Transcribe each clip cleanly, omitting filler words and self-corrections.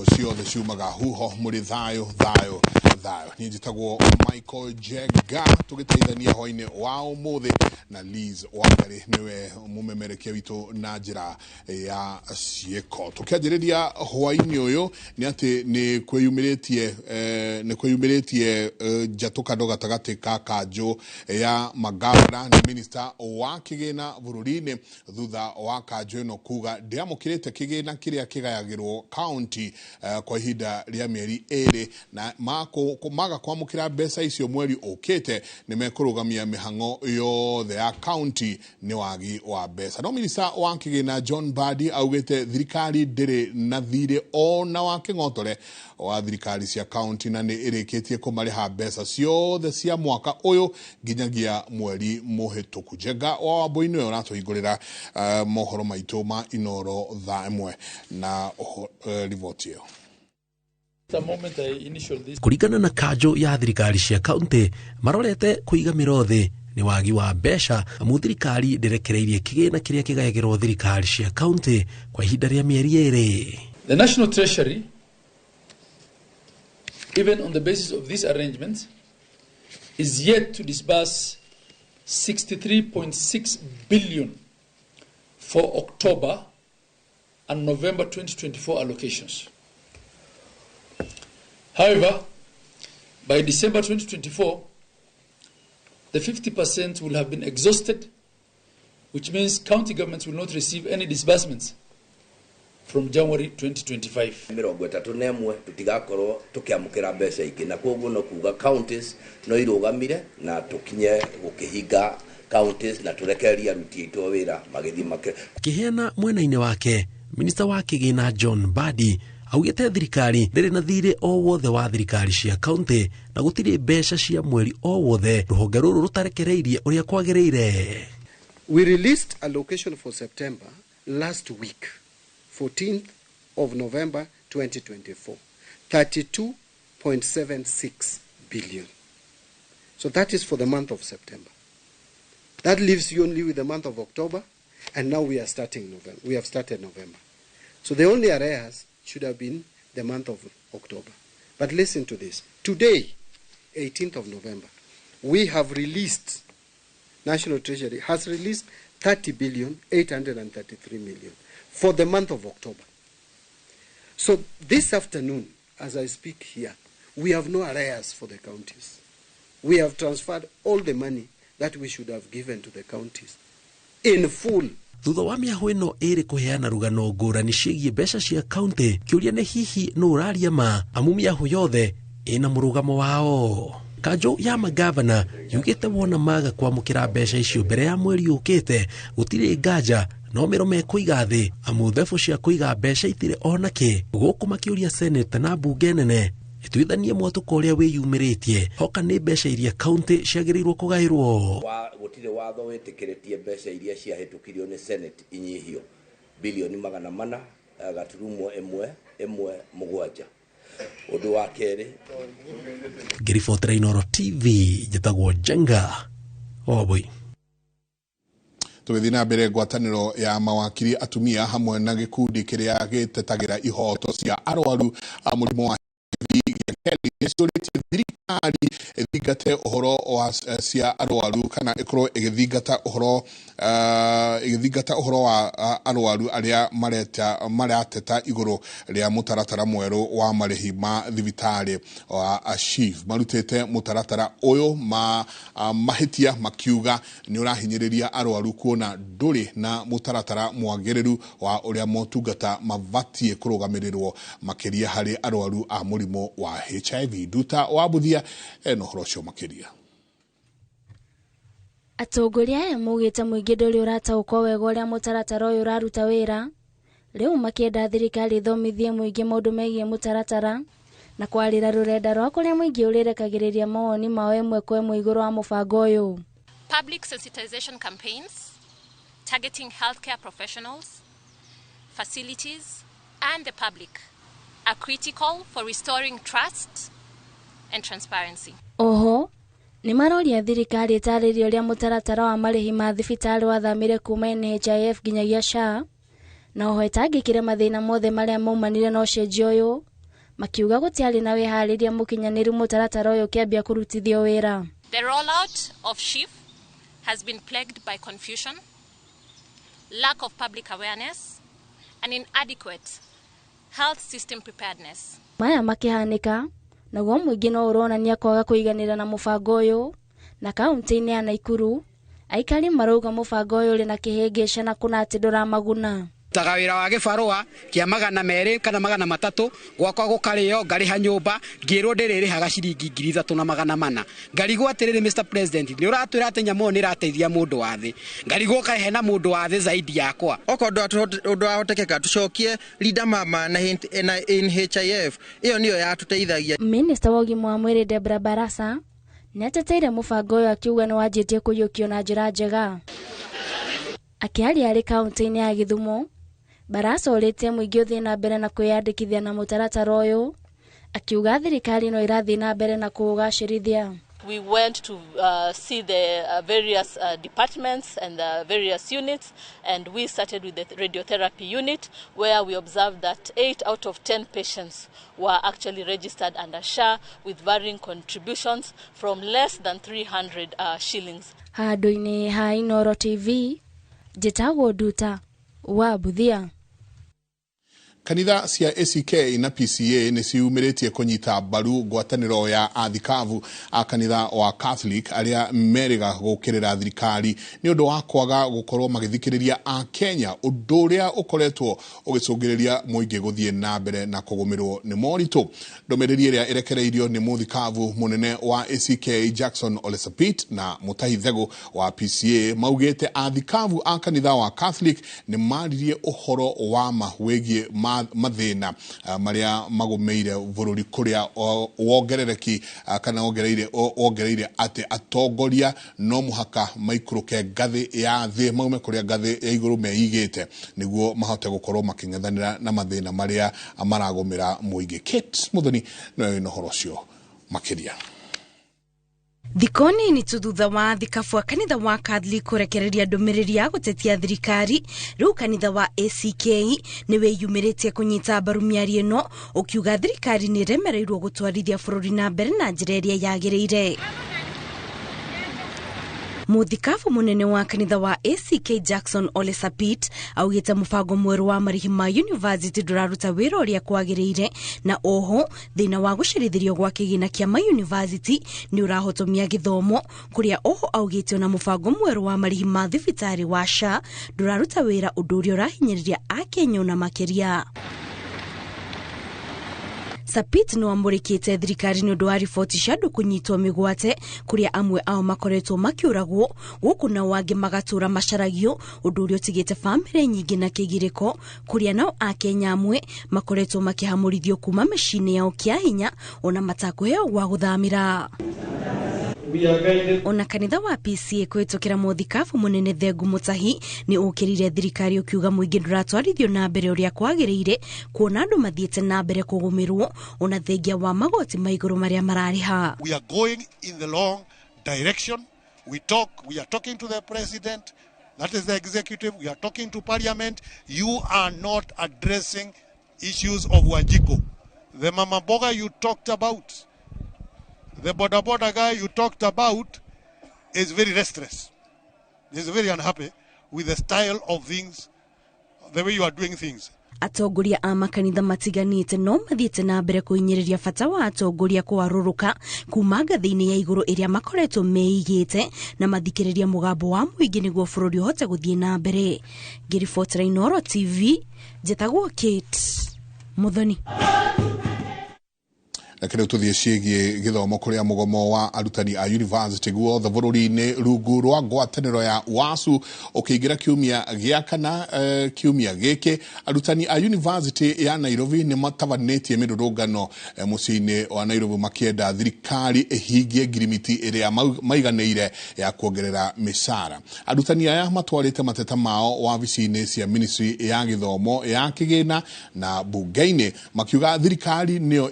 Nyũngũ ciothe ciumaga huho mũrĩ thayũ thayũ thayũ. Niĩ njĩtagwo Michael Jenga, tũgĩteithania hwainĩ wa ũmũthĩ na Liz Wangari nĩwe mũmemerekia witũ na njĩra ya ciĩko. Tũkĩanjĩrĩria hwainĩ ũyũ nĩ atĩ nĩ kwĩyumĩrĩtie nĩ kwĩyumĩrĩtie njatũkano gatagatĩ ka kanjũ ya magavana na minista wa kĩgĩna bũrũri-inĩ thutha wa kanjũ ĩno kuga ndĩamũkĩrĩte kĩgĩna kĩrĩa kĩgayagĩrwo kaunti kwa ihinda rĩa mĩeri 2 na maga kwamũkĩra mbeca icio mweri ũkĩte nĩ mekũrũgamia mĩhang'o yothe ya kaunti nĩ wagi wa mbeca. No minista wa kĩgĩna John Mbadi augĩte thirikari ndĩrĩ na thirĩ ona wa kĩng'otore wa thirikari cia kaunti na nĩ ĩrĩkĩtie kũmarĩha mbeca ciothe cia mwaka ũyũ nginyagia mweri mũhĩtũku. Njenga wa Wambũi nĩwe ũratũhingũrĩra mohoro maitũ ma Inoro thaa 1 na riboti ĩyo. Kũringana na kanjũ ya thirikari cia kaunti marorete kũiga mĩro thĩ nĩ wagi wa mbeca amu thirikari ndĩrekereirie kĩgĩna kĩrĩa kĩgayagĩrwo thirikari cia kaunti kwa ihinda rĩa mĩeri 2. The National Treasury, even on the basis of this arrangement, is yet to disburse 63.6 billion for October and November 2024 allocations. However, by December 2024, the 50% will have been exhausted, which means county governments will not receive any disbursements from January 2025. 31 tutigakorwo tukiamukira mbeca ingĩ, na koguo no kuga counties no irugamire na tukinye gukihinga counties na turekererie aruti aitũ a wĩra magĩthiĩ make. Akĩheana mwena-inĩ wake, minista wa kĩgĩna John Mbadi augĩte thirikari ndĩrĩ na thirĩ o wothe wa thirikari cia kaunti na gũtirĩ mbeca cia mweri o wothe rũhonge rũrũ rũtarekereirie ũrĩa kwagĩrĩire. We released allocation for September last week, 14th of November 2024, 32.76 billion. So that is for the month of September. That leaves you only with the month of October, and now we are starting November. We have started November. So the only arrears should have been the month of October. But listen to this. Today, 18th of November, we have released, National Treasury has released 30 billion 833 million for the month of October. So this afternoon, as I speak here, we have no arrears for the counties. We have transferred all the money that we should have given to the counties in full. Thutha wa mĩahũ ĩno ĩrĩ kũheana rũgano ngũrani ciĩgiĩ mbeca cia kaunti, kĩũria nĩ hihi nũ ũraria ma, amu mĩahũ yothe ĩna mũrũgamo wao. Kanjũ ya magavana yugĩte wona maga kwamũkĩra mbeca icio mbere ya mweri ũkĩte gũtirĩ nganja no mĩro mekũiga thĩ, amu thebũ cia kũiga mbeca itirĩ ona kĩ. Gũkũ makĩũria senate na mbunge nene ĩtuithanie mwatũka ũrĩa wĩyumĩrĩtie hoka nĩ mbeca iria kaunti ciagĩrĩirwo kũgaĩrwo. Gũtirĩ watho wĩtĩkĩrĩtie mbeca iria ciahĩtũkirio nĩ Senate inyihio bilioni 400.117. Ũndũ wa kerĩ, Ngĩribotera Inoro TV, njĩtagwo Njenga Wambui. Tũgĩthiĩ na mbere, ngwatanĩro ya mawakiri atumia hamwe na gĩkundi kĩrĩa gĩtetagĩra ihoto cia arwaru a mũrimũ wa HIV gĩa Kelly nĩciũrĩtie thirikari ĩthingate ũhoro wa cia arwaru kana ĩkorwo ĩgĩthingata ũhoro ĩgĩthingata ũhoro wa arwaru arĩa mareta marateta igũrũ rĩa mũtaratara mwerũ wa marĩhi ma thibitarĩ wa SHIF. Marutĩte mũtaratara ũyũ ma mahĩtia makiuga nĩ ũrahinyĩrĩria arwaru kuona ndũrĩ na mũtaratara mwagĩrĩru wa ũrĩa motungata mabatiĩ kũrũgamĩrĩrwo makĩria harĩ arwaru a mũrimũ wa HIV. Nduta wa Buthia ena ũhoro ũcio makĩria. Atongoria aya maugĩte mũingĩ ndũrĩ ũrataũkwo wega ũrĩa mũtaratara ũyũ ũraruta wĩra, rĩu makĩenda thirikari ĩthomithie mũingĩ maũndũ megiĩ mũtaratara na kwarĩra rũrenda rwa kũrĩa mũingĩ ũrĩrekagĩrĩria mawoni mao ĩmwe kwa ĩmwe igũrũ wa mũbango ũyũ. Public sensitization campaigns targeting healthcare professionals, facilities, and the public are critical for restoring trust and transparency. Oho nĩ maroria thirikari ĩtarĩrie ũrĩa mũtaratara wa marĩhi ma thibitarĩ wathamire kuma NHIF nginyagia SHA, na oho ĩtangĩkĩre mathĩna mothe marĩa maumanire na ũcenjio ũyũ. Makiuga gũtiarĩ na wĩharĩria mũkinyanĩru mũtaratara ũyũ ũkĩambia kũrutithio wĩra. The rollout of SHIF has been plagued by confusion, lack of public awareness, and inadequate health system preparedness. Maya makĩhanĩka, naguo mũingĩ no ũronania kwaga kũiganĩra na mũbango ũyũ, na kaunti-inĩ ya Naikuru, aikari marauga mũbango ũyũ ũrĩ na kĩhĩngĩca na kũna atĩ ndũramaguna. Taga wĩra wa gĩbarũa kĩa 200 kana 300 gwakwa gũkarĩo ngarĩha nyũmba ngĩrwo ndĩrĩrĩhaga ciringi 3400 ngarigwo atĩrĩrĩ Mr President nĩ ũratwĩra atĩ nyamũ nĩ ĩrateithia mũndũ wa thĩ ngarigwo kaĩ hena mũndũ wa thĩ zaidi yakwa. Okorwo ũndũ wahotekeka tũcokie Linda Mama na NHIF ĩyo nĩyo yatũteithagia. Minista wa ũgima wa mwĩrĩ Deborah Barasa nĩateteire mũbango ũyũ akiuga nĩ wanjĩtie kũiyũkio na njĩra njega. Akĩaria arĩ kaunti-inĩ ya Gĩthumo, Barasa orĩtie mũingĩ ũthiĩ na mbere na kwĩyandĩkithia na mũtaratara ũyũ, akiuga thirikari no ĩrathiĩ na mbere na kũũgacĩrithia. We went to see the various departments and the various units, and we started with the radiotherapy unit, where we observed that 8 out of 10 patients were actually registered under SHA with varying contributions from less than 300 shillings. Handũ-inĩ ha Inooro TV, njĩtagwo Nduta wa Buthia. Kanitha cia ACK na PCA nĩ ciumĩrĩtie kũnyita mbaru ngwatanĩro ya athikabu a kanitha wa Catholic arĩa merĩga gũkĩrĩra thirikari nĩ ũndũ wa kwaga gũkorwo magĩthikĩrĩria a Kenya, ũndũ ũrĩa ũkoretwo ũgĩcũngĩrĩria mũingĩ gũthiĩ na mbere na kũgũmĩrwo nĩ moritũ. Ndũmĩrĩri ĩrĩa ĩrekereirio nĩ mũthikabu mũnene wa ACK Jackson Ole Sapit na Mutahi Thegũ wa PCA maugĩte athikabu a kanitha wa Catholic nĩ maririe ũhoro wa ma wĩgiĩ mathĩna marĩa magũmĩire bũrũri kũrĩa wongerereki kana wongereire atĩ atongoria no mũhaka maikũrũke ngathĩ ya thĩ maume kũrĩa ngathĩ ya igũrũ meigĩte nĩguo mahote gũkorwo makĩng'ethanĩra na mathĩna marĩa maragũmĩra mũingĩ. Kate Muthoni nĩwe wĩna ũhoro ũcio makĩria. Thikũ nini tu thutha wa thikabu a kanitha wa Catholic kũrekereria ndũmĩrĩri ya gũtetia thirikari, rĩu kanitha wa ACK nĩ wĩyumĩrĩtie kũnyita mbaru mĩario ĩno ũkiuga thirikari nĩ ĩremereirwo gũtwarithia bũrũri na mbere na njĩra ĩrĩa yagĩrĩire. Mũthikabu mũnene wa kanitha wa ACK Jackson Ole Sapit augĩte mũbango mwerũ wa marĩhi ma university ndũraruta wĩra ũrĩa kwagĩrĩire, na oho thĩna wa gũcerithĩrio gwa kĩgĩna kĩa ma university nĩ ũrahotomia gĩthomo, kũrĩa oho augĩte ona mũbango mwerũ wa marĩhi ma thibitarĩ wa SHA ndũraruta wĩra, ũndũ ũrĩa ũrahinyĩrĩria Akenya ona makĩria. Sapit no amũrĩkĩte thirikari nĩ ũndũ wa riboti cia andũ kũnyitwo mĩgwate, kũrĩa amwe ao makoretwo makĩũragwo gũkũ nao angĩ magatũra macaragio, ũndũ ũrĩa ũtigĩte bamĩrĩ nyingĩ na kĩgirĩko, kũrĩa nao Akenya amwe makoretwo makĩhamũrithio kuma mĩciĩ-inĩ yao kĩa hinya ona matakũheo gwa gũthamĩra. Ona kanitha wa PCA kũhĩtũkĩra mũthikabu mũnene Thengu Mutahi nĩ ũkĩrire thirikari ũkiuga mũingĩ ndũratwarithio na mbere ũrĩa kwagĩrĩire, kuona andũ mathiĩte na mbere kũgũmĩrwo ona thengia wa magoti ma igũrũ marĩa mararĩha. We are going in the wrong direction. We are talking to the president, that is the executive, we are talking to parliament. You are not addressing issues of Wanjiko. The mama mboga you talked about, the boda boda guy you talked about is very restless. He's very unhappy with the style of things, the way you are doing things. Atongoria a makanitha matiganĩte no mathiĩte na mbere kũhinyĩrĩria bata wa atongoria kũgarũrũka kuma ngathĩ-inĩ ya igũrũ ĩrĩa makoretwo meigĩte na mathikĩrĩria mũgambo wa mũingĩ nĩguo bũrũri ũhote gũthiĩ na mbere. Ngĩribotera Inooro TV, njĩtagwo Kate Muthoni. Reke tuthiĩ ciĩgiĩ gĩthomo kũrĩa mũgomo wa arutani a university guothe bũrũri-inĩ rungu rwa ngwatanĩro ya WASU ũkĩingĩra kiumia gĩa kana kiumia gĩkĩ arutani a university ya Nairobi nĩ matabanĩtie mĩrũrũngano mũciĩ-inĩ wa Nairobi makĩenda thirikari ĩhingie ngirimiti ĩrĩa maiganĩire ya kuongerera mĩcara. Arutani aya matwarĩte mateta mao wabici-inĩ cia ministry ya gĩthomo ya kĩgĩna na bunge-inĩ makiuga thirikari nĩyo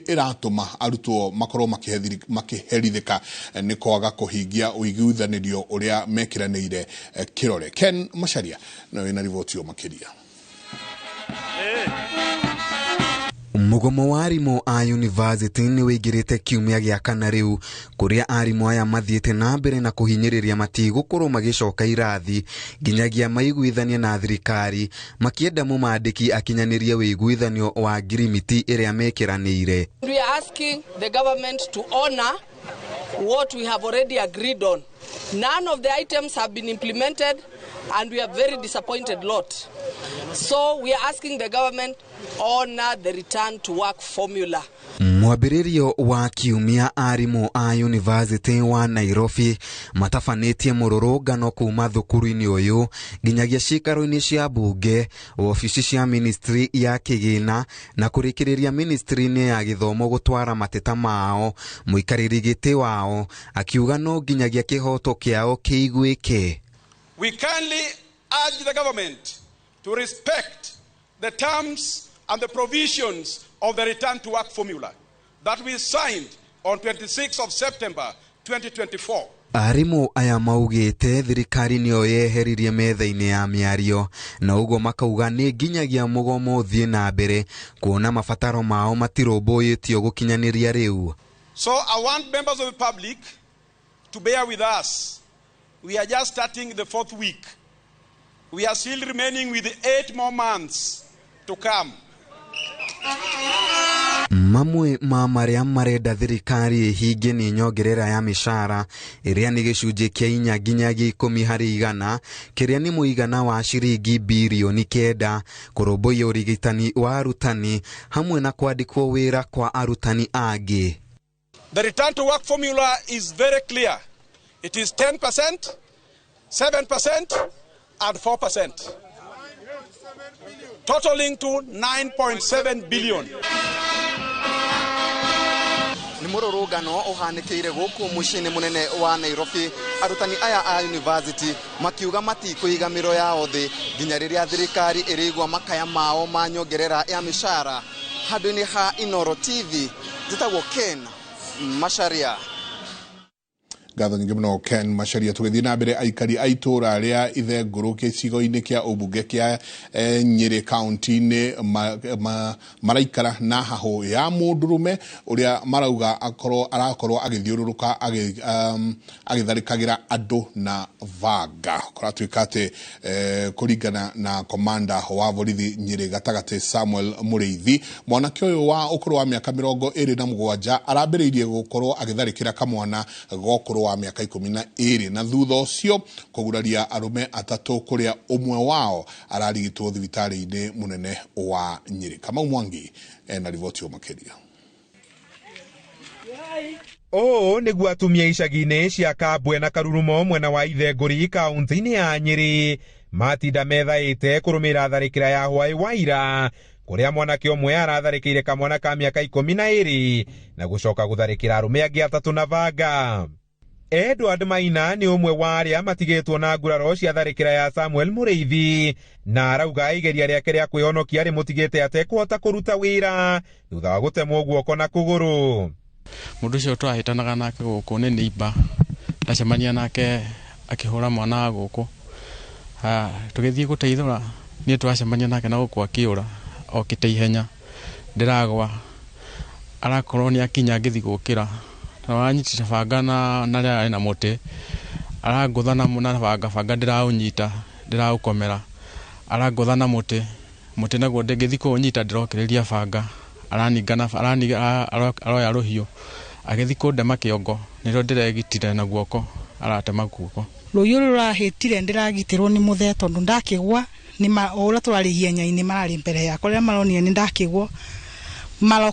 ĩratũma arutwo makorwo makĩherithĩka nĩ kwaga kũhingia ũiguithanĩrio ũrĩa mekĩranĩire kĩrore. Ken Macharia nĩwe wĩna riboti ĩyo makĩria. Mũgomo wa arimũ a yunivasĩtĩ nĩ wĩingĩrĩte kiumia gĩa kana rĩu, kũrĩa arimũ aya mathiĩte na mbere na kũhinyĩrĩria matigũkorwo magĩcoka irathi nginyagia maiguithanie na thirikari, makĩenda mũmandĩki akinyanĩrie wĩiguithanio wa ngirimiti ĩrĩa mekĩranĩire. We are asking the government to honor what we have already agreed on. None of the items have been implemented and we are very disappointed lot. So we are asking the government honor the return to work formula. Mwambĩrĩrio wa kiumia arimũ a yunivasĩtĩ wa Nairobi matabanĩtie mũrũrũngano kuma thukuru-inĩ ũyũ nginyagia ciikaro-inĩ cia mbunge, wabici cia ministry ya kĩgĩna na kũrĩkĩrĩria ministry-inĩ ya gĩthomo gũtwara mateta mao. Mũikarĩri gĩtĩ wao akiuga no nginyagia kĩhoto kĩao kĩiguĩke. We kindly urge the government to respect the terms and the provisions of the return to work formula that we signed on 26th of September 2024. Arimũ aya maugĩte thirikari nĩyo yeheririe metha-inĩ ya mĩario, na ũguo makauga nĩ nginyagia mũgomo ũthiĩ na mbere kuona mabataro mao matirũmbũyĩtio gũkinyanĩria rĩu. So I want members of the public to bear with us. We are just starting the fourth week. We are still remaining with 8 more months to come. Mamwe ma marĩa marenda thirikari ĩhingie nĩ nyongerera ya mĩcara ĩrĩa nĩ gĩcunjĩ kĩa 4 nginyagia 10 harĩ igana, kĩrĩa nĩ mũigana wa ciringi birioni 9, kũrũmbũiya ũrigitani wa arutani hamwe na kwandĩkwo wĩra kwa arutani angĩ. The return to work formula is very clear. It is 10%, 7% and 4%, totaling to 9.7 billion. Nĩ mũrũrũngano ũhanĩkĩire gũkũ mũciĩ-inĩ mũnene wa Nairobi, arutani aya a university makiuga matikũiga mĩro yao thĩ nginya rĩrĩa thirikari ĩrĩigua makaya mao ma nyongerera ya mĩcara. Handũ-inĩ ha Inoro TV, njĩtagwo Ken Macharia. Ngatho nyingĩ mũno Ken Macharia. Tũgĩthiĩ na mbere, aikari a itũũra rĩa Ithengũrũ gĩcigo-inĩ kĩa ũmbunge kĩa Nyĩrĩ kaunti-inĩ maraikara na hahũ ya mũndũrũme ũrĩa marauga arakorwo agĩthiũrũrũka agĩtharĩkagĩra andũ na banga. Kũratuĩka atĩ kũringana na komanda wa borithi Nyĩrĩ gatagatĩ Samuel Mũrĩithi, mwanake ũyũ wa ũkũrũ wa mĩaka 27 arambĩrĩirie gũkorwo agĩtharĩkĩra kamwana gokũrũ wa mĩaka 12 na thutha ũcio kũguraria arũme 3 kũrĩa ũmwe wao ararigitwo thibitarĩ-inĩ mũnene wa Nyĩrĩ. Kamau Mwangi ena riboti o makĩria. Ũũ nĩguo atumia icagi-inĩ cia Kambwe na Karurumo mwena wa Ithengũri kaunti-inĩ ya Nyĩrĩ matinda methaĩte kũrũmĩrĩra tharĩkĩra ya hwaĩ wa ira kũrĩa mwanake ũmwe aratharĩkĩire kamwana ka mĩaka 12 na gũcoka gũtharĩkĩra arũme angĩ 3 na banga. Edward Maina nĩ ũmwe wa arĩa matigĩtwo na nguraro cia tharĩkĩra ya Samuel Mũrĩithi na arauga igeria rĩake rĩa kwĩhonokia rĩmũtigĩte atekũhota kũruta wĩra thutha wa gũtemwo guoko na kũgũrũ. Mũndũ ũcio twahĩtanaga nake gũkũ nĩ neighbor, ndacemania nake akĩhũra mwana wa gũkũ, tũgĩthiĩ gũteithũra niĩ twacemania nake na gũkũ akĩũra okĩte ihenya, ndĩragwa arakorwo nĩ akinya ngĩthiĩ gũkĩra na wanyitĩte banga na rĩarĩ na mũtĩ arangũtha na banga ndĩraũnyita ndĩraũkomera arangũtha na mũtĩ naguo ndĩngĩthiĩ kũũnyita ndĩrokĩrĩria banga araninga aroya rũhiũ agĩthiĩ kũndema kĩongo nĩrĩo ndĩregitire na guoko aratema guoko. Rũhiũ rũrahĩtire ndĩragitĩrwo nĩ mũthee tondũ ndakĩgwa o ũrĩa tũrarĩ ihenya-inĩ mararĩ mbere yakwa rĩrĩa maronire nĩ ndakĩgwa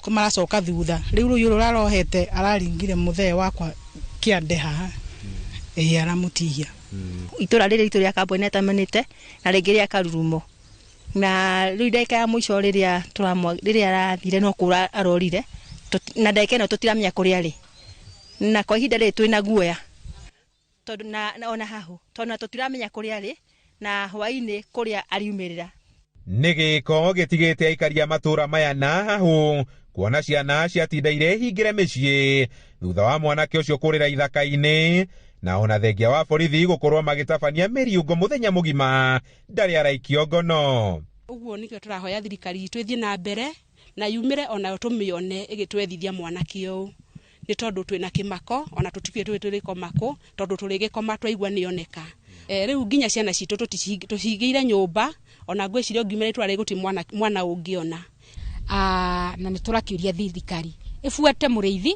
maracoka thutha rĩu rũhiũ rũrarohete araringire mũthee wakwa kĩande haha ĩĩ aramũtihia. Itũra rĩrĩ itũ rĩa Kambwe nĩ atamanĩte na rĩngĩ rĩa Karurumo na rĩu ndagĩka ya mũico rĩrĩa arathire no kũra arorire na ndagĩka ĩno tũtiramenya kũrĩa arĩ na kwa ihinda rĩrĩ twĩna guoya tondũ na ona hahu tondũ tũtiramenya kũrĩa arĩ na hwaĩ-inĩ kũrĩa ariumĩrĩra. Nĩ gĩko gĩtigĩte aikari a matũra maya na hahu kuona ciana ciatindaire hingĩre mĩciĩ thutha wa mwanake ũcio kũrĩra ithaka-inĩ na ona thengia wa borithi gũkorwo magĩtabania mĩriũngo mũthenya mũgima ndarĩ araikio ngono. Ũguo nĩkĩo tũrahoya thirikari itũ ĩthiĩ na mbere Na yumĩre onayo tũmĩone ĩgĩtwethithia mwanake ũyũ, nĩ tondũ twĩna kĩmako ona tũtikuĩ tũĩ tũrĩkoma kũ, tondũ tũrĩgĩkoma twaigua nĩoneka. Rĩu nginya ciana citũ tũcigĩire nyũmba, ona ngwĩciria ũngiumĩra itũra rĩrĩ gũtirĩ mwana ũngĩona. Na nĩ tũrakĩũria thirikari ĩbuate mũrĩithi,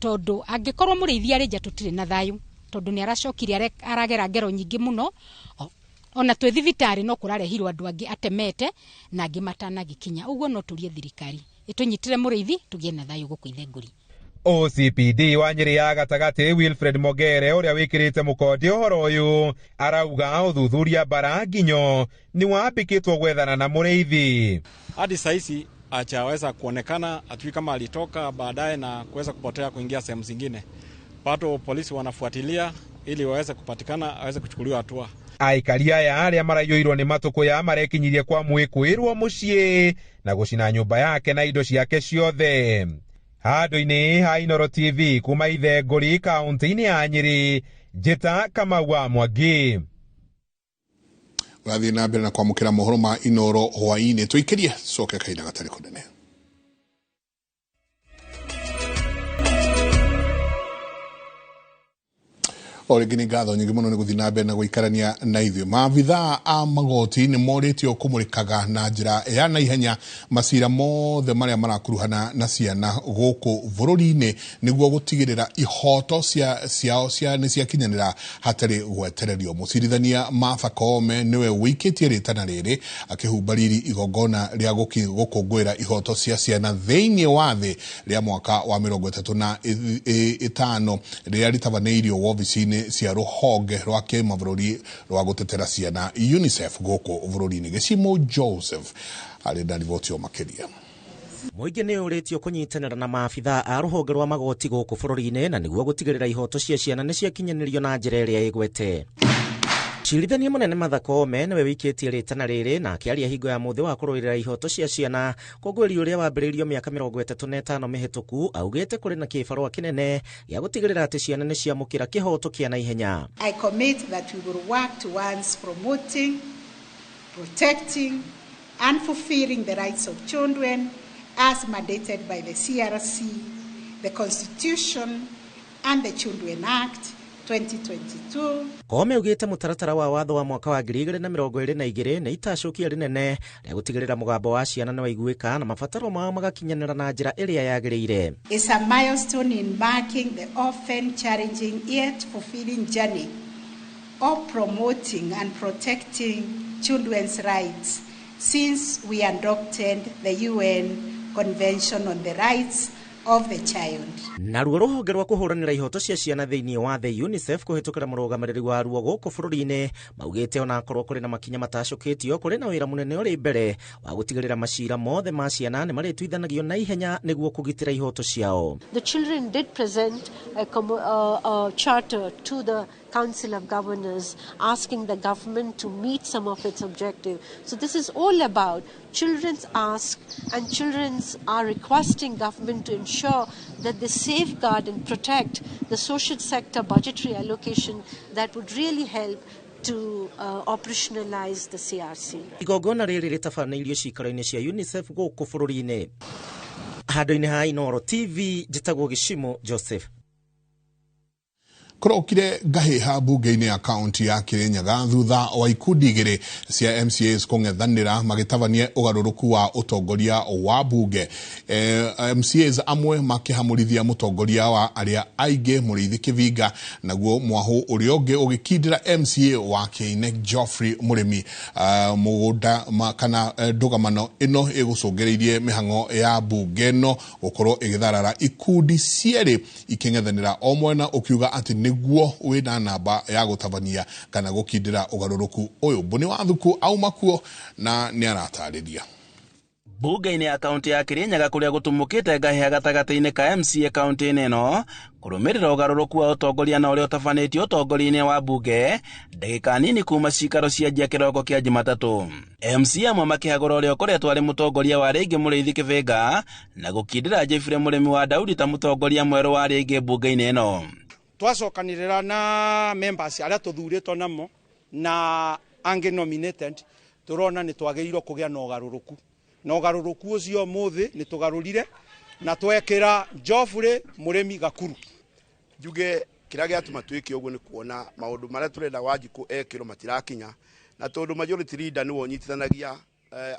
tondũ angĩkorwo mũrĩithi arĩ nja tũtirĩ na thayũ, tondũ nĩ aracokire aragera ngero nyingĩ mũno. Ona twĩ thibitarĩ no kũrarehirwo andũ angĩ atemete na angĩ matanagĩkinya. Ũguo no tũrie thirikari ĩtũnyitĩre mũrĩithi tũgĩe na thayũ gũkũ Ithengũri. OCPD wa Nyeri ya gatagatĩ Wilfred Mogere ũrĩa wĩkĩrĩte mũkonde ũhoro ũyũ arauga ũthuthuria bara nginyo nĩ wambĩkĩtwo gwethana na mũrĩithi. Hadi saizi hajaweza kuonekana, hatujui kama alitoka baadaye na kuweza kupotea kuingia sehemu zingine. Bado polisi wanafuatilia ili waweze kupatikana, aweze kuchukuliwa hatua. Aikari aya arĩa maraiyũirwo nĩ matũkũya marekinyirie kwa mwĩkũĩrwo mũciĩ na gũcina nyũmba yake na indo ciake ciothe. Handũ-inĩ ha Inooro TV kuma Ithengũri kaunti-inĩ ya Nyeri, Njĩta Kamau wa Mwangi. Ũrathiĩ na mbere na kwamũkĩra mohoro ma Inooro hwaĩ-inĩ, tũikĩrie coke kahinda gatarĩ kũnene. O rĩngĩ nĩ ngatho nyingĩ mũno nĩ gũthiĩ na mbere na gũikarania na ithuĩ. Maabithaa a magoti nĩ morĩtio kũmũrĩkaga na njĩra ya naihenya macira mothe marĩa marakuruhana na ciana gũkũ bũrũri-inĩ nĩguo gũtigĩrĩra ihoto ciao nĩ ciakinyanĩra hatarĩ gwetererio. Mũcirithania Martha Koome nĩwe wĩikĩtie rĩtana rĩrĩ akĩhumba riri igongona rĩa gũkũngũĩra ihoto cia ciana thĩinĩ wa thĩ rĩa mwaka wa 35 rĩrĩa rĩtabanĩirio wobici-inĩ cia rũhonge rwa kĩmabũrũri rwa gũtetera ciana UNICEF gũkũ bũrũri-inĩ. Gĩcimo Joseph arĩ na riboti o makĩria. Mũingĩ nĩ ũrĩtio kũnyitanĩra na maabithaa a rũhonge rwa magoti gũkũ bũrũri-inĩ na nĩguo gũtigĩrĩra ihoto cia ciana nĩ ciakinyanĩrio na njĩra ĩrĩa ĩgwete. Cirithania mũnene Martha Koome nĩwe wĩikĩtie rĩtana rĩrĩ na akĩaria hingo ya mũthĩ wa kũrũĩrĩra ihoto cia ciana kũngũĩri ũrĩa wambĩrĩirio mĩaka 35 mĩhĩtũku, augĩte kũrĩ na kĩbarũa kĩnene gĩa gũtigĩrĩra atĩ ciana nĩ ciamũkĩra kĩhoto kĩa naihenya. I commit that we will work towards promoting, protecting and fulfilling the rights of children as mandated by the CRC, the Constitution and the Children Act 2022. Koome augĩte mũtaratara wa watho wa mwaka wa 2022 nĩ itacũkia rĩnene rĩa gũtigĩrĩra mũgambo wa ciana nĩ waiguĩka na mabataro mao magakinyanĩra na njĩra ĩrĩa yagĩrĩire. It's a milestone in marking the often challenging yet fulfilling journey of promoting and protecting children's rights since we adopted the UN Convention on the Rights of the Child. Naruo rũhonge rwa kũhũranĩra ihoto cia ciana thĩinĩ wa thĩ UNICEF kũhĩtũkĩra mũrũgamĩrĩri waruo gũkũ bũrũri-inĩ maugĩte onakorwo kũrĩ na makinya matacũkĩtio, kũrĩ na wĩra mũnene ũrĩ mbere wa gũtigĩrĩra macira mothe ma ciana nĩ marĩtuithanagio na ihenya nĩguo kũgitĩra ihoto ciao. The children did present a charter to the Council of Governors asking the government to meet some of its objectives. So this is all about children's ask, and children's are requesting government to ensure that they safeguard and protect the social sector budgetary allocation that would really help to operationalize the CRC. Igongona rĩrĩ rĩtabanĩirio ciikaro-inĩ cia UNICEF gũkũ bũrũri-inĩ. Handũ-inĩ ha Inooro TV, njĩtagwo Gĩcimo Joseph. Kũrokire ngahĩha mbunge-inĩ ya kaunti ya Kirinyaga thutha wa ikundi igĩrĩ cia MCAs kũng'ethanĩra magĩtabania ũgarũrũku wa ũtongoria wa mbunge. MCAs amwe makĩhamũrithia mũtongoria wa arĩa aingĩ Mũrĩithi Kĩvinga, naguo mwahũ ũrĩa ũngĩ ũgĩkindĩra MCA wa Kĩine Geoffrey Mũrĩmi. Mũgũnda kana ndũgamano ĩno ĩgũcũngĩrĩirie mĩhang'o ya mbunge ĩno gũkorwo ĩgĩtharara ikundi cierĩ ikĩng'ethanĩra, o mwena ũkiuga atĩ nĩguo wĩna namba ya gũtabania kana gũkindĩra ũgarũrũku ũyũ. Mbũni wa Thuku auma kuo na nĩ aratarĩria. Bunge-inĩ ya kaunti ya Kirinyaga kũrĩa gũtumũkĩte ngahĩha gatagatĩ-inĩ ka MCA kaunti-inĩ ĩno kũrũmĩrĩra ũgarũrũku wa ũtongoria na ũrĩa ũtabanĩtio ũtongoria-inĩ wa bunge ndagĩka nini kuma cikaro cianjia kĩroko kĩa Jumatatũ. MCA amwe makĩhagũra ũrĩa ũkoretwo arĩ mũtongoria wa rĩngĩ Mũrĩithi Kĩbĩnga na gũkindĩra Jeffrey Mũrĩmi wa Daudi ta mũtongoria mwerũ wa rĩngĩ bunge-inĩ ĩno. Twacokanĩrĩra na members arĩa tũthurĩtwo namo na angĩ nominated, tũrona nĩ twagĩrĩirwo kũgĩa na ũgarũrũku. Na ũgarũrũku ũcio ũmũthĩ nĩ tũgarũrire na twekĩra Geoffrey Mũrĩmi Gakuru. Njuge kĩrĩa gĩatũma twĩke ũguo nĩ kuona maũndũ marĩa tũrenda Wanjikũ ekĩrwo matirakinya, na tondũ majority leader nĩwe ũnyitithanagia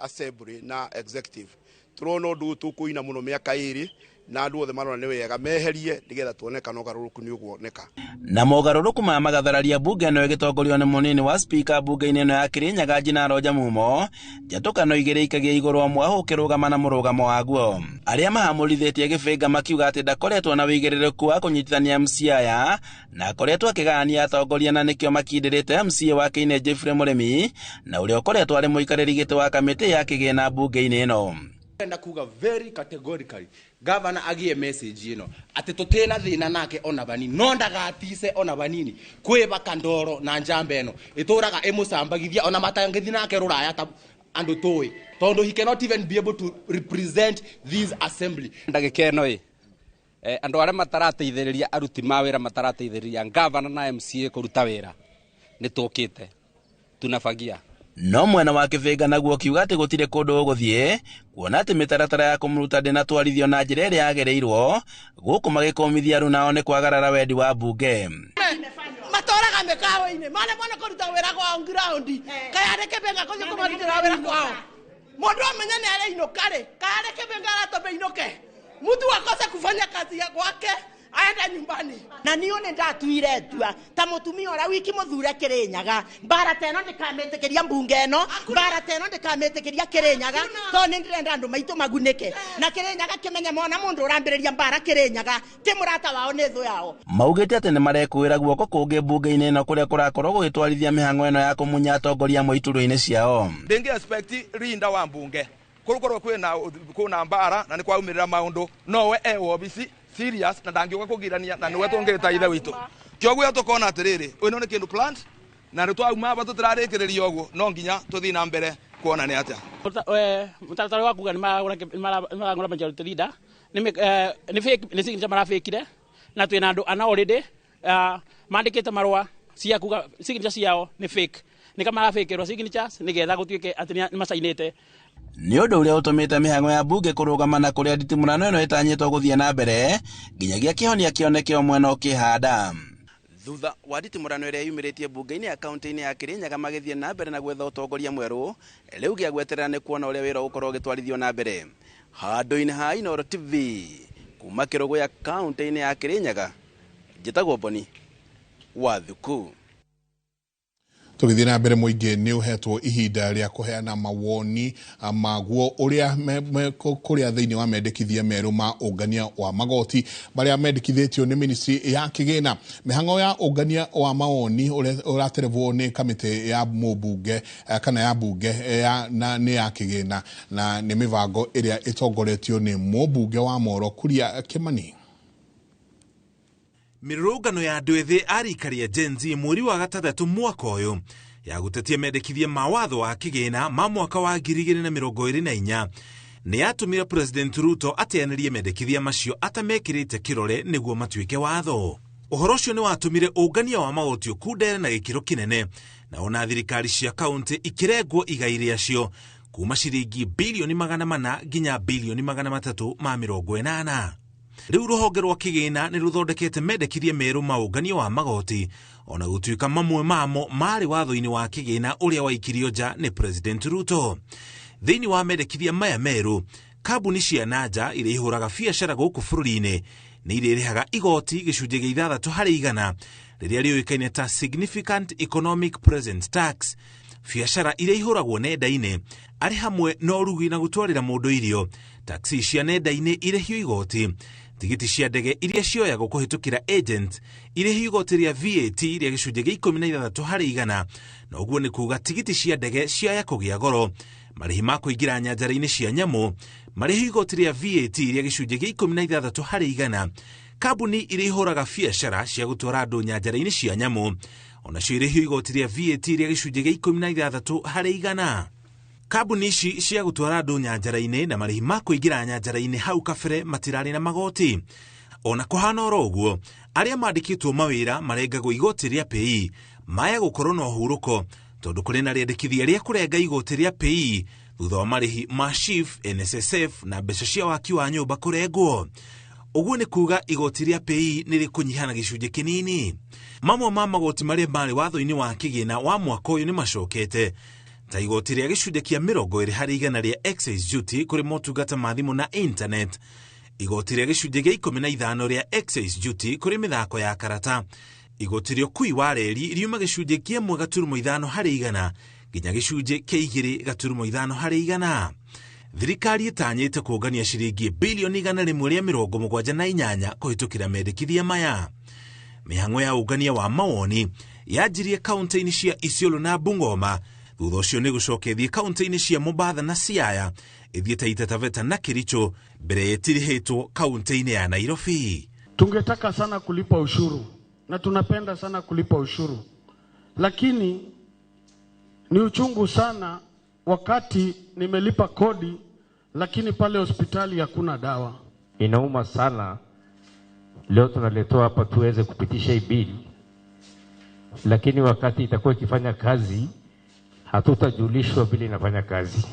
assembly na executive, tũrona ũndũ ũyũ tũkũina mũno mĩaka 2 na andũ othe marona nĩ wega meherie nĩgetha tuone kana ũgarũrũku nĩ ũguoneka. Na mogarũrũku maya magathararia mbunge ĩno ĩgĩtongorio nĩ mũnini wa spika mbunge-inĩ ĩno ya Kirinyaga Njina Roja Mumo, njatũkano igĩrĩ ikagia igũrũ wa mwahũ ũkĩrũgama na mũrũgamo waguo. Arĩa mahamũrithĩtie Gĩbĩnga makiuga atĩ ndakoretwo na wĩigĩrĩrĩku wa kũnyitithania MCA aya na akoretwo akĩgayania atongoria, na nĩkĩo makindĩrĩte MCA wa Kĩine Geoffrey Mũrĩmi na ũrĩa ũkoretwo arĩ mũikarĩri gĩtĩ wa kamĩtĩ ya kĩgĩna mbunge-inĩ ĩno. Ndĩrenda kuga very categorically, governor agie message ĩno atĩ tũtĩna thĩna nake ona vanini, no ndagatise ona vanini kwĩbaka ndoro na njamba ĩno ĩtũraga ĩmũcambagithia ona matangĩthi nake rũraya ta andũ tũĩ, tondũ he cannot even be able to represent this assembly. Ndagĩka ĩno ĩ andũ arĩa matarateithĩrĩria aruti ma wĩra, matarateithĩrĩria governor na MCA kũruta wĩra, nĩ tũkĩte tunabagia. No mwena wa Kĩbĩnga naguo kiuga atĩ gũtirĩ kũndũ ũgũthiĩ, kuona atĩ mĩtaratara ya kũmũruta ndĩnatwarithio na njĩra ĩrĩa yagĩrĩirwo, gũkũ magĩkũmithia rĩu nao nĩ kwagarara wendi wa mbunge. Matoraga mĩkawa-inĩ mane mwana kũruta wĩra kwao ground, kayarĩ Kĩbĩnga kũthiĩ kũmarutĩra wĩra kwao, mũndũ amenye nĩ arainũka rĩ, kayarĩ Kĩbĩnga aratũma inũke, mtu akose kufanya kazi ya kwake aenda nyumbani. Na niĩ nĩ ndatuire tua ta mũtumia ũrĩa wiki mũthure Kĩrĩnyaga, mbara ta ĩno ndĩkamĩtĩkĩria mbunge ĩno, mbara ta ĩno ndĩkamĩtĩkĩria Kĩrĩnyaga, tondũ nĩ ndĩrenda andũ maitũ magunĩke na Kĩrĩnyaga kĩmenye mona mũndũ ũrambĩrĩria mbara Kĩrĩnyaga ti mũrata wao nĩ thũ yao. Maugĩte atĩ nĩmarekũĩra guoko kũngĩ mbunge-inĩ ĩno kũrĩa kũrakorwo gũgĩtwarithia mĩhang'o ĩno ya kũmunya atongoria amwe iturwa-inĩ ciao. Ndĩngĩ expect rinda wa mbunge kũrũkorwo kwĩna mbara na nĩ kwaumĩrĩra maũndũ, nowe e wobici serious na ndangĩũka kũgirania na nĩwe tũngĩta ithe witũ. Kĩoguo tũkona atĩrĩrĩ, ĩno nĩ kĩndũ planned na nĩ twauma aba tũtirarĩkĩrĩria ũguo, no nginya tũthiĩ na mbere kuona nĩ atĩa. Mũtaratara wa kuga nĩ maragũra majority leader nĩ fake, nĩ signature marafĩkire, na twĩna andũ ana already mandĩkĩte marũa cia kuga signature ciao nĩ fake, nĩka marafĩkĩrwo signatures nĩgetha gũtuĩke atĩ nĩ macainĩte. Nĩ ũndũ ũrĩa ũtũmĩte mĩhang'o ya mbunge kũrũgama na kũrĩa nditimũrano ĩno ĩtanyĩtwo gũthiĩ na mbere nginyagia kĩhonia kĩoneke o mwena ũkĩhanda. Thutha wa nditimũrano ĩrĩa yumĩrĩtie mbunge-inĩ ya kaunti-inĩ ya Kĩrĩnyaga magĩthiĩ na mbere na gwetha ũtongoria mwerũ, rĩu gĩa gweterera nĩ kuona ũrĩa wĩra ũgũkorwo ũgĩtwarithio na mbere. Handũ-inĩ ha Inooro TV kuma Kĩrũgũya kaunti-inĩ ya Kĩrĩnyaga, njĩtagwo Boni Wathuku. Tũgĩthiĩ na mbere, mũingĩ nĩ ũhetwo ihinda rĩa kũheana mawoni maguo ũrĩa kũrĩa thĩinĩ wa mendekithia merũ ma ũngania wa magoti marĩa mendekithĩtio nĩ ministry ya kĩgĩna. Mĩhang'o ya ũngania wa mawoni ũraterebwo nĩ kamĩtĩ ya mũmbunge kana ya mbunge ya, na nĩ ya kĩgĩna, na nĩ mĩbango ĩrĩa ĩtongoretio nĩ mũmbunge wa Moro Kuria Kĩmani. Mĩrũrũngano ya andũ ethĩ a rika rĩa Gen Z mweri wa gatandatũ mwaka ũyũ ya gũtetia mendekithia ma watho wa kĩgĩna ma mwaka wa 2024 nĩ yatũmire President Ruto ateanĩrie mendekithia macio atamekĩrĩte kĩrore nĩguo matuĩke watho. Ũhoro ũcio nĩ watũmire ũngania wa magoti ũkundere na gĩkĩro kĩnene, na ona thirikari cia kaunti ikĩrengwo igai rĩacio kuma ciringi 400 bilioni nginya 380 bilioni. Rĩu rũhonge rwa kĩgĩna nĩ rũthondekete mendekithia merũ ma ũngania wa magoti, ona gũtuĩka mamwe mamo marĩ watho-inĩ wa kĩgĩna ũrĩa waikirio nja nĩ President Ruto. Thĩinĩ wa mendekithia maya merũ, kambuni cia nanja iria ihũraga biacara gũkũ bũrũri-inĩ nĩ irĩrĩhaga igoti 6% rĩrĩa rĩũĩkaine ta Significant Economic Presence Tax. Biacara iria ihũragwo nenda-inĩ arĩ hamwe na ũrugi na gũtwarĩra mũndũ irio, taxi cia nenda-inĩ irĩhio igoti, tigiti cia ndege iria cioyagwo kũhĩtũkĩra agent irĩhio igoti rĩa VAT rĩa 16%, na ũguo nĩ kuga tigiti cia ndege ciaya kũgĩa goro. Marĩhi ma kũingĩra nyanjara-inĩ cia nyamũ marĩhio igoti rĩa VAT rĩa 16%. Kambuni iria ihũraga biacara cia gũtwara andũ nyanjara-inĩ cia nyamũ onacio irĩhio igoti rĩa VAT rĩa 16%. Kambuni ici cia gũtwara andũ nyanjara-inĩ na marĩhi ma kũingĩra nyanjara-inĩ hau kabere matirarĩ na magoti. Ona kũhana oro ũguo, arĩa mandĩkĩtwo mawĩra marengagwo igoti rĩa PAYE maya gũkorwo na ũhurũko, tondũ kũrĩ na rĩendekithia rĩa kũrenga igoti rĩa PAYE Thutha wa marĩhi ma SHIF, NSSF na mbeca cia waki wa nyũmba kũrengwo. Ũguo nĩ kuga igoti rĩa PAYE nĩ rĩkũnyiha na gĩcunjĩ kĩnini. Mamwe ma magoti marĩa marĩ watho-inĩ wa kĩgĩna wa mwaka ũyũ nĩ macokete, ta igoti rĩa gĩcunjĩ kĩa 20% rĩa excise duty kũrĩ motungata ma thimũ na internet, igoti rĩa gĩcunjĩ kĩa 15 rĩa excise duty kũrĩ mĩthako ya karata, igoti rĩa ũkui wa reri riuma gĩcunjĩ kĩa 1.5% nginya gĩcunjĩ kĩa 2.5%. Thirikari ĩtanyĩte kũngania ciringi bilioni 178 kũhĩtũkĩra mendekithia maya. Mĩhang'o ya ũngania wa mawoni yanjirie kaunti-inĩ cia Isiolo na Bungoma, thutha ũcio nĩ gũcoka ĩthiĩ kaunti-inĩ cia Mombatha na Siaya, ĩthiĩ Taita Taveta na Kericho mbere ĩtirihĩtwo kaunti-inĩ ya Nairobi. Tungetaka sana kulipa ushuru na tunapenda sana kulipa ushuru, lakini ni uchungu sana wakati nimelipa kodi lakini pale hospitali hakuna dawa. Inauma sana. Leo tunaletewa hapa tuweze kupitisha hii bili, lakini wakati itakuwa ikifanya kazi hatutajulishwa vile inafanya kazi.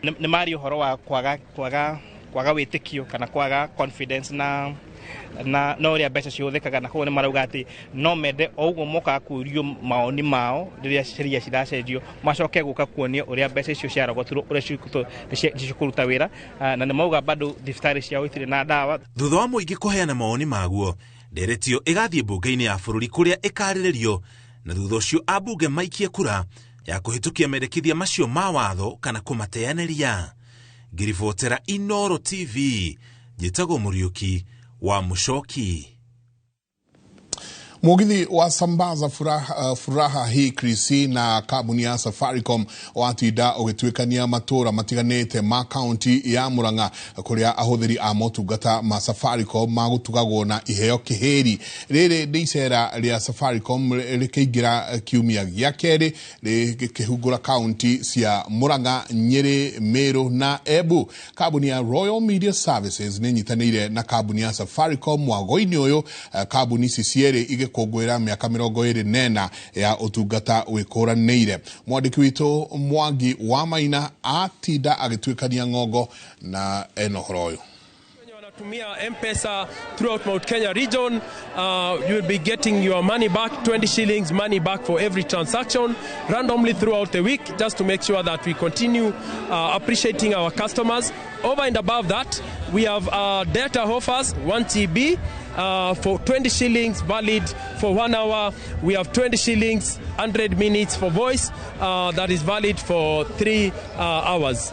Nĩ mari ũhoro wa kwaga wĩtĩkio kana kwaga confidence na ũrĩa mbeca cihũthĩkaga, na koguo nĩ marauga atĩ no mende o ũguo mokaga kũũrio maoni mao rĩrĩa sheria ciracenjio, macoke gũka kuonio ũrĩa mbeca icio ciarogotirwo ũrĩa cikũruta wĩra, na nĩ mauga bado thibitarĩ ciao itirĩ na ndawa. Thutha wa mũingĩ kũheana mawoni maguo, ndereti ĩyo ĩgathiĩ mbunge-inĩ ya bũrũri kũrĩa ĩkarĩrĩrio, na thutha ũcio ambunge maikie kura ya kũhĩtũkia mendekithia macio ma watho kana kũmateanĩria. Ngĩribotera Inooro TV, njĩtagwo Mũriũki wa Mũcoki. Mugithi wa sambaza furaha hii Krisi na kambuni ya Safaricom watinda ũgĩtuĩkania matũra matiganĩte ma kaunti ya Murang'a kũrĩa ahũthĩri a motungata ma Safaricom magũtugagwo na iheo kĩhĩri. Rĩrĩ nĩ icera rĩa Safaricom rĩkĩingĩra kiumia gĩa kerĩ rĩkĩhungũra kaunti cia Murang'a, Nyĩrĩ, Meru na Embu. Kambuni ya Royal Media Services nĩ ĩnyitanĩire na kambuni ya Safaricom mwago-inĩ ũyũ, kambuni ici cierĩ igĩkũngũĩra mĩaka 24 ya ũtungata wĩkũranĩire. Mwandĩki witũ Mwangi wa Maina atinda agĩtuĩkania ng'ongo na ena ũhoro ũyũ. Tumia M-Pesa throughout Mount Kenya region, you will be getting your money back, 20 shillings money back for every transaction randomly throughout the week, just to make sure that we continue appreciating our customers. Over and above that, we have data offers, 1 TB for 20 shillings, valid for 1 hour. We have 20 shillings, 100 minutes for voice, that is valid for 3 hours.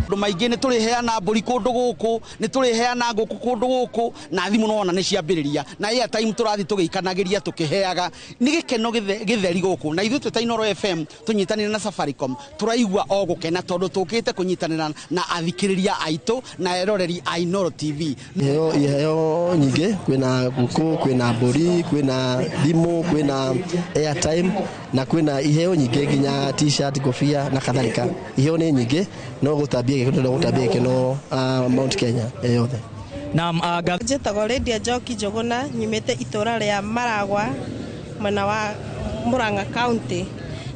Andå maingä nä tå rä heana mbå ri kå ndå gå kå nä tå rä heana ngå kå kå ndå gå kå na thimå nona nä ciambä rä ria na airtime tå rathiä tå gä ikanagä ria tå kä heaga nä gä keno gä theri gå kå na ithuä twä ta Inooro FM tå nyitanä re na Safaricom tå raigua o gå kena tondå tå kä te kå nyitanä ra na athikä rä ria aitå na eroreri a Inooro TV. Iheo nyingä kwä ngũkũ kwä mbũri kwä thimũ kwä airtime na kwä iheo nyingä nginya t-shirt kofia na kadhalika. Iheo nä nyingä no gå tambia gĩkeno Mount Kenya yothe. Naam, njĩtagwo Lydia Njoki Njũgũna, nyumĩte itũra rĩa Maragwa mwena wa Murang'a County.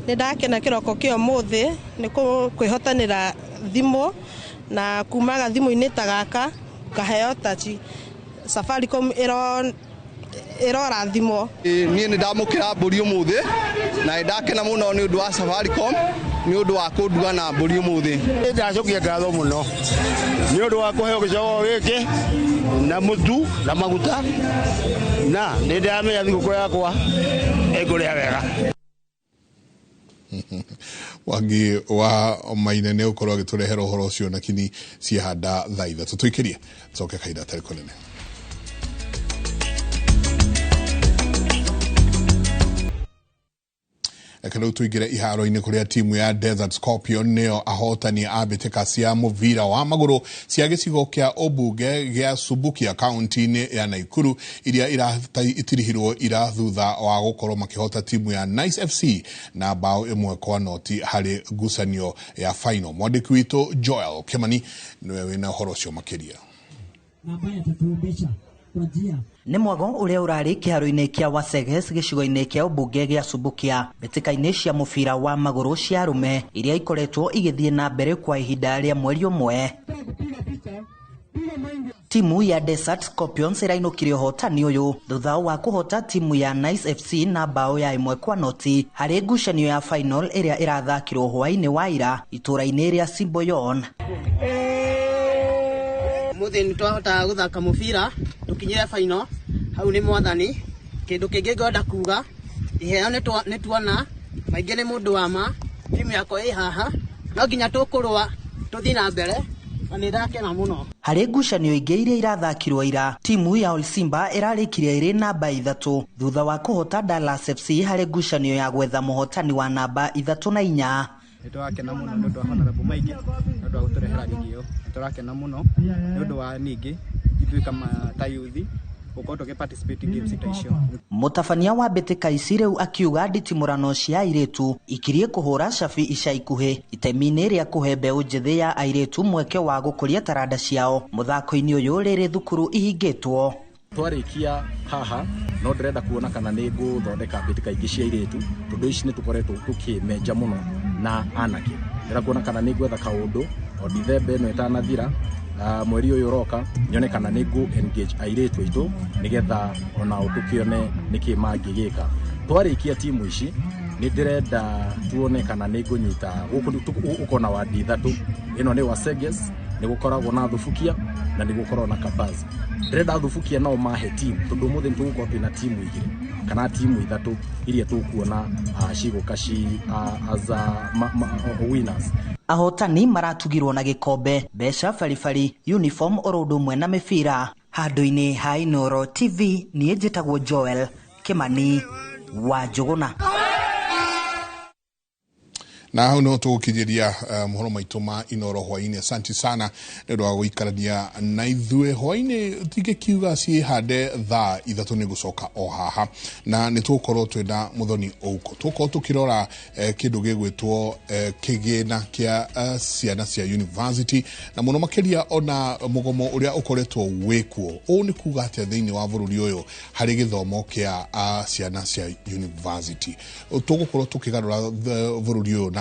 Nĩ ndakena kĩroko kĩa ũmũthĩ nĩ kwĩhotanĩra thimũ na kumaga thimũ-inĩ ta gaka ngaheo tachi Safaricom ĩrorathimwo. Niĩ nĩ ndamũkĩra mbũri ũmũthĩ na nĩ ndakena mũno nĩ ũndũ wa Safaricom nĩ ũndũ wa kũnduga na mbũri ũmũthĩ. Nĩ ndacokia ngatho mũno nĩ ũndũ wa kũheo gĩcogo gĩkĩ na mũtu na maguta na nĩ ndĩramenya thigũkũ yakwa ĩngũrĩa wega. Mwangi wa Maina nĩ ũkorwo agĩtũrehera ũhoro ũcio na kini ciahanda thaa 3 tũikĩrie coke kahinda atarĩ kũnene. Reke tuingire iharo-inĩ kũrĩa timu ya Desert Scorpion nĩyo ahotani a mbĩtĩka cia mũbira wa magũrũ cia gĩcigo kĩa ũmbunge gĩa Subukia kaunti-inĩ ya Naikuru iria itirihirwo ira thutha wa gũkorwo makĩhota timu ya Nice FC na bao 1-0 harĩ ngucanio ya final. Mwandĩki witũ Joel Kimani nĩwe wĩna ũhoro ũcio makĩria. Na ambaye atatuombesha Nĩ mwago ũrĩa ũrarĩ kĩharo-inĩ kĩa Waseges gĩcigo-inĩ kĩa ũmbunge gĩa Subukia mbĩtĩka-inĩ cia mũbira wa magũrũ cia arũme iria ikoretwo igĩthiĩ na mbere kwa ihinda rĩa mweri ũmwe. Timu ya Desert Scorpions ĩrainũkire ũhotani ũyũ thutha wa kũhota timu ya Nice FC na bao ya 1-0 harĩ ngucanio ya final ĩrĩa ĩrathakirwo hwaĩ-inĩ wa ira itũũra-inĩ rĩa Simboyon. Mũthĩ nĩ twahotaga gũthaka mũbira tũkinyire final hau nĩ mwathani. Kĩndũ kĩngĩ ngwenda kuga, iheo nĩ tuona maingĩ nĩ mũndũ wa ma. Timu yakwa ĩ haha, no nginya tũkũrũa tũthiĩ na mbere na nĩ ndakena mũno. Harĩ ngucanio ingĩ iria irathakirwo ira, timu ya Ol Simba ĩrarĩkirie ĩrĩ namba 3 thutha wa kũhota Dallas FC harĩ ngucanio ya gwetha mũhotani wa namba 3 na 4. Nĩ tũrakena mũno nĩ ũndũ wa Honorable Maingĩ, nĩ ũndũ wa gũtũrehera ligi ĩyo. Nĩ tũrakena mũno nĩ ũndũ wa ningĩ ithuĩ kama ta youth gũkorwo tũgĩ participate games ta icio. Mũtabania wa mbĩtĩka ici rĩu akiuga nditimũrano cia airĩtu ikirie kũhũra cabi ica ikuhĩ itemi-inĩ rĩa kũhe mbeũ njĩthĩ ya airĩtu mweke wa gũkũria taranda ciao mũthako-inĩ ũyũ rĩrĩ thukuru ihingĩtwo. Twarĩkia haha no ndĩrenda kuona kana nĩ ngũthondeka mbĩtĩka ingĩ cia airĩtu tondũ ici nĩ tũkoretwo tũkĩmenja mũno na anake. Ndĩrenda kuona kana nĩ ngwetha kaũndũ o Dithemba ĩno ĩtanathira, mweri ũyũ ũroka nyone kana nĩ ngũ engage airĩtu aitũ nĩgetha onao tũkĩone nĩkĩ mangĩgĩka. Twarĩkia timu ici nĩ ndĩrenda tuone kana nĩ ngũnyita gũkũ ũkona wadi 3, ĩno nĩ Waseges, nĩ gũkoragwo na Thubukia na nĩ gũkoragwo na Kabaz. Ndĩrenda Thubukia nao mahe timu tondũ ũmũthĩ nĩ tũgũkorwo twĩna timu 2 kana timu 3 iria tũkuona cigũka ci as winners. Ahotani maratugirwo na gĩkombe, mbeca baribari, uniform oro ũndũ ũmwe na mĩbira. Handũ-inĩ ha Inooro TV niĩ njĩtagwo Joel Kimani wa Njũgũna. Na hau no tũgũkinyĩria mohoro maitũ ma Inooro hwaĩ-inĩ. Asante sana nĩ ũndũ wa gũikarania na ithuĩ hwaĩ-inĩ. Tingĩkiuga ciĩhande thaa 3 nĩ gũcoka o haha, na nĩ tũgũkorwo twĩna Mũthoni Ouko. Tũgũkorwo tũkĩrora kĩndũ gĩgwĩtwo kĩgĩna kĩa ciana cia university na mũno makĩria ona mũgomo ũrĩa ũkoretwo wĩkuo. Ũũ nĩ kuga atĩa thĩinĩ wa bũrũri ũyũ harĩ gĩthomo kĩa ciana cia university. Tũgũkorwo tũkĩgarũra bũrũri ũyũ na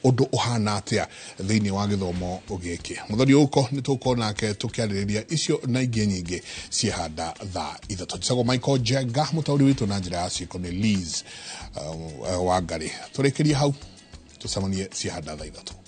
ũndũ ũhana atĩa thĩinĩ wa gĩthomo gĩkĩ. Mũthoni Ouko nĩ tũgũkorwo nake tũkĩarĩrĩria icio na ingĩ nyingĩ ciĩhanda thaa 3. Njĩtagwo Michael Njenga, mũtaũri witũ na njĩra ya ciĩko nĩ Liz Wangari. Tũrĩkĩrie hau, tũcemanie ciĩhanda thaa 3.